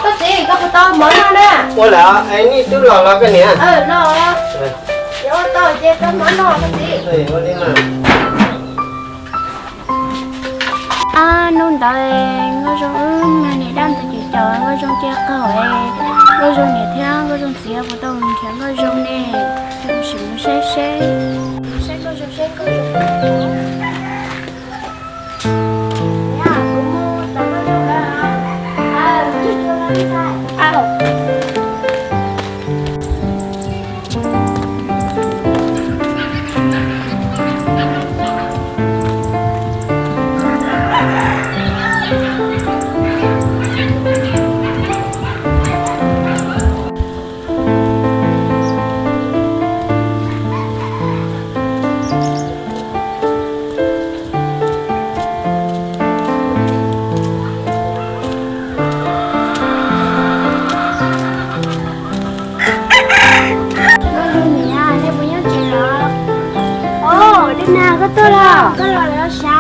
Koj txiv, koj puas tau mov noj na? Ua lawm, nej twb los los koj niam? Los. Yuav ua tau ces tau mov noj koj txiv. Ab, hnub ntawd Nkauj Zoo wb niam dab ntawd ces caum Nkauj Zoo cia qaug, Nkauj Zoo niam thiab Nkauj Zoo txiv puas tau nrhiav Nkauj Zoo ne? Sim mus saib seb. Saib Nkauj Zoo seb Nkauj Zoo. Nkauj Zoo niam, nej puas nyob tsev los? Os, Dej Nag, koj tuaj los? Koj los lawm sav?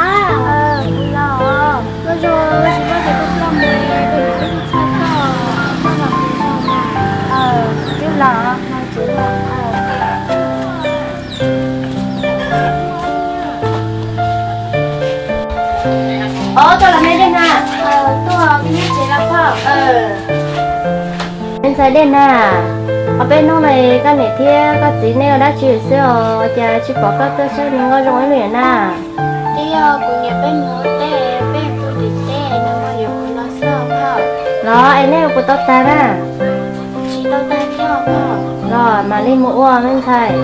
Kuv los. Nkauj Zoo, tsis paub tias koj tuaj mus, koj niam wb txhawj koj, koj los kuv zoo na. Twb los, los tsev los. Os, tuaj los me Dej Nag. Tuaj, koj nyob tsev los phauj? Me ntxhais Dej Nag, ob peb hnub no koj niam thiab koj txiv nej ua dab tsi xwb os, cas tsis pom koj tuaj saib Nkauj Zoo ib lwm na? Twb yog kuv niam peb mus ua teb, peb mus ua teb, nws muaj yuav kuv los xwb phauj. Los es nej puas tau tag na? Tsis tau tag thiab phauj. Los mam li mus ua me ntxhais.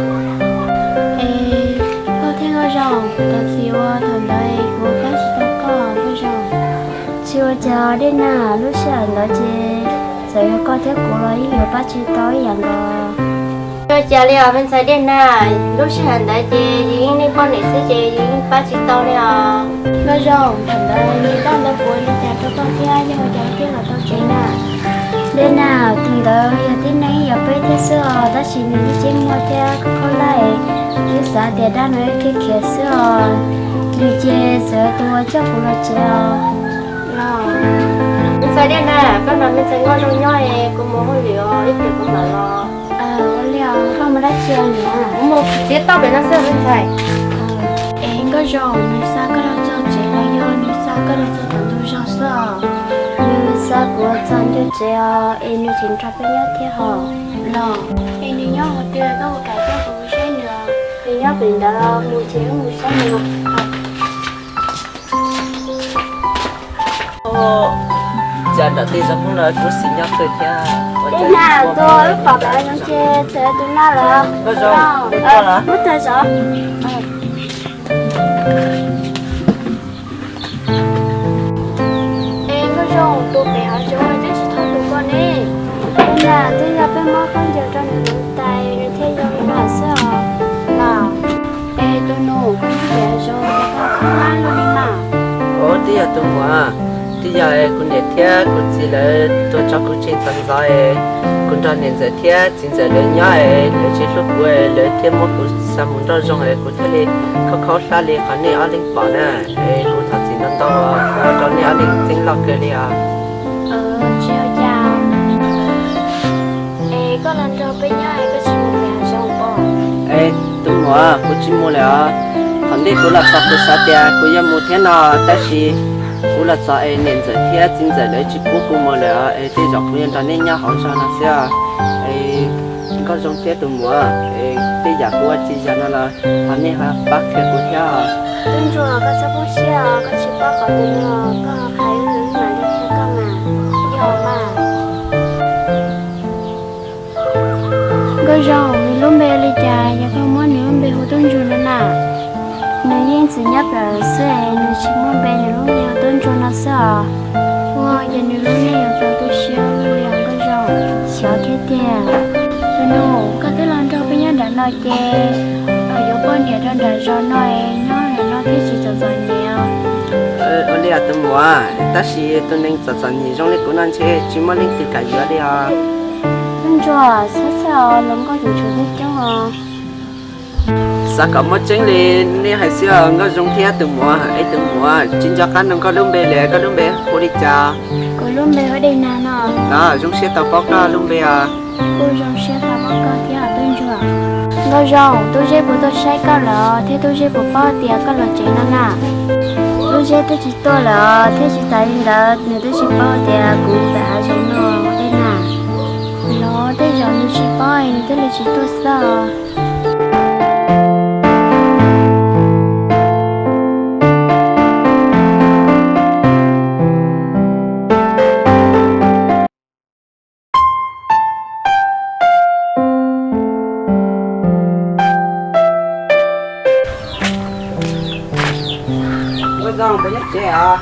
Es koj thiab Nkauj Zoo, kuv thov txim uas thaum ntawd kuv pab tsis tau koj Nkauj Zoo. Tsis ua cas Dej Nag, lub sij hawm ntawd ces txawm yog koj thiab kuv los yeej yuav pab tsis tau ib yam nkaus. Tsis ua cas li os me ntxhais Dej Nag, lub sij hawm ntawd ces yus yeej niaj poj niam xwb ces yus yeej pab tsis tau li os. Nkauj Zoo, thaum ntawd niam dab ntawd puas ua li cas rau koj thiab yog ua cas thiaj los tau tsev na? Dej Nag, thaum ntawd yog tib neeg ib yam peb thiab xwb os, tab sis nws yeej tsis muaj thiab khaub khaub laij, yeej xav tias dab no ib khiav khiav xwb os. Nws ces txawm tus uas coj kuv los tsev os. Los, me ntxhais Dej Nag, koj nrog me ntxhais Nkauj Zoo nyob es kuv mus hauj lwm os, ib pliag kuv mam los. Ua li os, koj mus dab tsi os niam? Kuv mus txiav tauj pem no xwb me ntxhais. Es Nkauj Zoo, nws xa koj los txog tsev los yog nws xa koj los txog tom ntug zos xwb os? Nws xa kuv los txog ncua tsev os, es nws tseem nrog peb nyob thiab hos. Los, es nws nyob qhov twg koj puas kam coj kuv mus saib nws? Nws nyob pem ntawd, mus ces wb mus saib nws. Cas nram tej zos hnub no kub xim nyob kawg thiab. Dej Nag, tus wb pom pem no ces txawm tus no lawm. Nkauj Zoo, muab tag zov. Es Nkauj Zoo, tus pem hav zoov twb tsis tau tus koj ne. Dej Nag, twb yog peb muab khaub ncaws rau nws hnav tas nws thiaj zoo li no xwb os. Los, es tus nus, koj nyob pem hav zoov koj khaub hlab luaj li mas? Ua, twb yog tus muam, twb yog kuv niam thiab kuv txiv lawv tuaj tso kuv tseg ntxov ntxov es kuv nrog niam ntxawm thiab txiv ntxawm lawv nyob es lawv tsis hlub kuv es lawv thiaj muab kuv xa mus nroj zoov es kuv thiaj li khaub khaub hlab li qhov nej ob leeg pom na. Es kuv thov txim ntau ntau, kuv ua rau nej ob leeg txeeb loj kawg li os. Tsis ua cas. Es koj los nrog peb nyob es koj tsis mus pem hav zoov pob? Es tus muam, kuv tsis mus lawm os. Thaum ntej kuv los txog kuv xav tias kuv yuav mus thiab no, tab sis kuv los txog es niam ntxawm thiab txiv ntxawm lawv tsis pub kuv mus lawm os, es tej zaum kuv yuav nrog nej nyob hauv zos no xwb os. Es Nkauj Zoo thiab tus muam, es tej yam kuv ua tsis yog no los thov nej ho pab qhia kuv thiab os. Tub Ntsuag, koj txhob poob siab os, koj tsis paub qhov twg no, koj hais wb mam li qhia koj mas. Yog mas. Nkauj Zoo, nws lub npe li cas yog koj muab nws lub npe hu Tub Ntsuag no na? Nws yeej txwm nyob pem xwb es nws tsis muaj npe, nws lub npe hu Tub Ntsuag no xwb os. Ua ces nws lub neej yuav txaus tu siab li os Nkauj Zoo. Xyov thiab tiag. Tus nus, koj twb los nrog peb nyob nram no ces yuav poj niam rau nram zos no es nyob nram no thiaj tsis txom txom nyem os. Ua li os tus muam, tab sis tus neeg txom txom nyem zoo li kuv no ntshe tsis muaj leej twg kam yuav li os. Tub Ntsuag, txhob txhawj os, luag nkauj yuav tsum coob coob os. Xav kom muaj tseeb li nej hais xwb os Nkauj Zoo thiab tus muam. Es tus muam, tsis nco qab nug koj lub npe li, koj lub npe hu li cas? Lub npe hu ua Dej Nag no. Zoo siab tau paub koj lub npe os. Kuj zoo siab tau paub koj thiab Tub Ntsuag. Nkauj Zoo, Tub Zeb puas tuaj saib koj lawm thiab Tub Zeb puas paub tias koj los tsev no na? Tub Zeb twb tsis tuaj lawm thiab tsis tas li ntawd nws twb tsis paub tias kuv pem hav zoov no, Dej Nag. Los tej zaum nws tsis paub nws thiaj li tsis tuaj xwb. Nkauj Zoo puas nyob tsev os?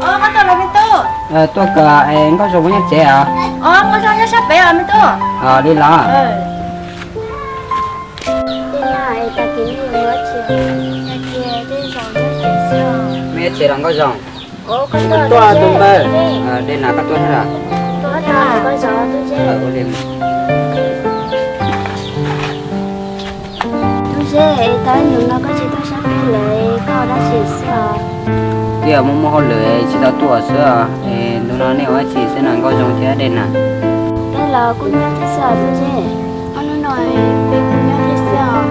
Koj tuaj los me tub? Tuaj kawm es Nkauj Zoo puas nyob tsev os? Nkauj Zoo nyob sab pem os me tub. Li los? Mej nyob tsev los Nkauj Zoo? Tuaj tus npawg. Dej Nag, koj tuaj thiab los? Tub Zeb, tau ib ntus no koj tsis tuaj sab pem lawm, koj ua dab tsi xwb os? Twb yog muaj muaj hauj lwm tsis tau tuaj xwb os. Es ntu no nej ua dab tsi xwb na Nkauj Zoo thiab Dej Nag? Peb los kuj nyob thiab xwb os Tub Zeb. Ob hnub no peb kuj nyob thiab xwb os.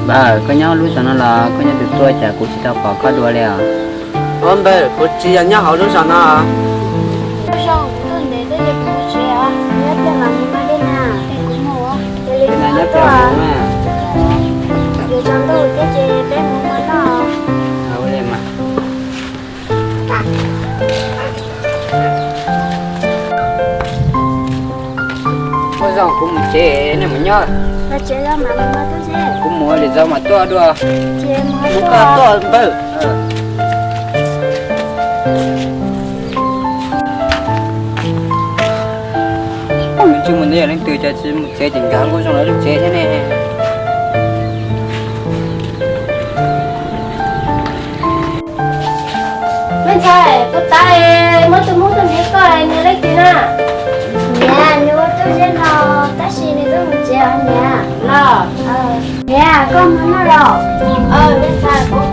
Npawg, koj nyob lub zos no los koj nyob tus tuaj cas kuv tsis tau pom koj dua li os? Os npawg, kuv tsis yog nyob hauv lub zos no. Nkauj Zoo, kuv tuaj ntev twb yog kuv mus tsev os. Nyob tiag los mus mas Dej Nag. Es kuv mus os. Dej Nag nyob tiag mus na. Yuav tsaus ntuj thiab ces peb mus ua noj. Ua li mas. Nkauj Zoo, kuv mus tsev, nej mus nyob. Kuv mus lwm zaus mam tuaj dua. Mus koj tuaj npawg. Nws tsis mus ntawd yog leej twg, cas tsis mus tsev ces nkag Nkauj Zoo lawv lub tsev thiab ne. Me ntxhais, puas tas muab tus hmoob tuaj nrhiav koj, nws leej twg na? Niam, nws ua Tub Zeb no, tab sis nws twb mus tsev os niam. Los? Niam, koj mus noj los? Me ntxhais, kuv